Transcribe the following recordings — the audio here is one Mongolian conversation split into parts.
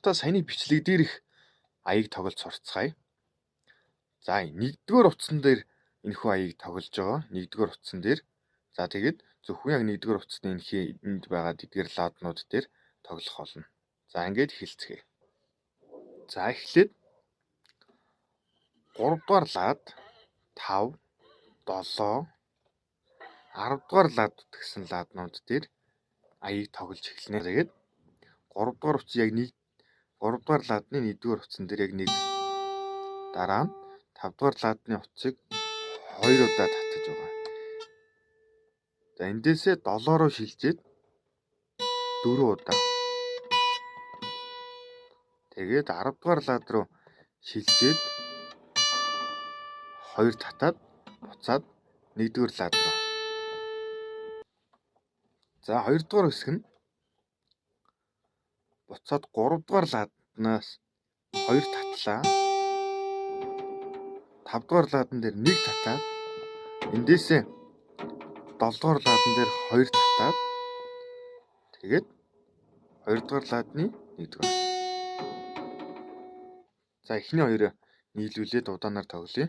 Хоёрдугаартаа саяны бичлэг дээрх аяыг тоглож сурцгаая. За 1-р утсан дээр энэхүү аяыг тоглож байгаа. 1-р утсан дээр. За тэгээд зөвхөн яг 1-р утасны энд байгаа эдгээр ладнууд дээр тоглох болно. За ингээд эхэлцгээе. За эхлээд 3-р лад 5 7 10-р лад гэсэн ладнууд дээр аяыг тоглож эхэлнэ. Тэгээд 3-р утас яг 3-р ладны 1-р утсан дээр яг 1, дараа нь 5-р ладны утсыг 2 удаа татаж байгаа. За эндээсээ 7 руу шилжээд 4 удаа. Тэгээд 10-р лад руу шилжээд 2 татаад буцаад 1-р лад руу. За 2-р хэсэг нь буцаад 3-р ладнаас 2 татлаа. 5-р ладан дээр 1 татаад эндээсээ 7-р ладан дээр 2 татаад тэгээд 2-р ладны 1-р. За эхний хоёроо нийлүүлээд удаанаар тоглоё.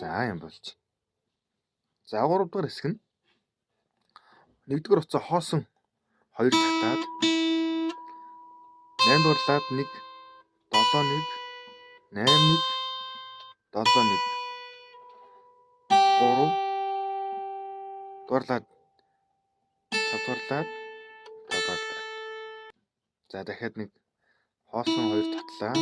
За юм болж. За 3-р хэсэг нь 1-р утсаа хоосон 2 татаад 8-р лад 1 7 1 8 1 7 1 3 дугаар лад 5-р лад 5-р лад. За дахиад нэг хоосон 2 татлаа.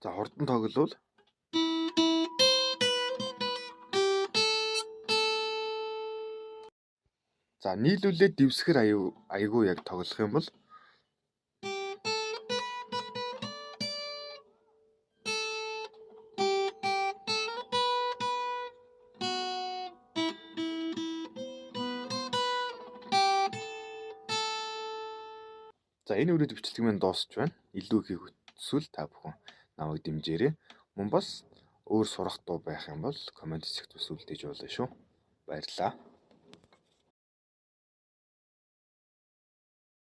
За хурдан тоглол за нийлүүлээд дэвсгэр аягүй яг тоглох юм бол за энэ үрээд бичлэг маань дуусч байна. Илүү их хүсвэл та бүхэн намайг дэмжээрэй. Мөн бас өөр сурах дуу байх юм бол коммент хэсэгт бас үлдээж болно шүү. Баярлалаа.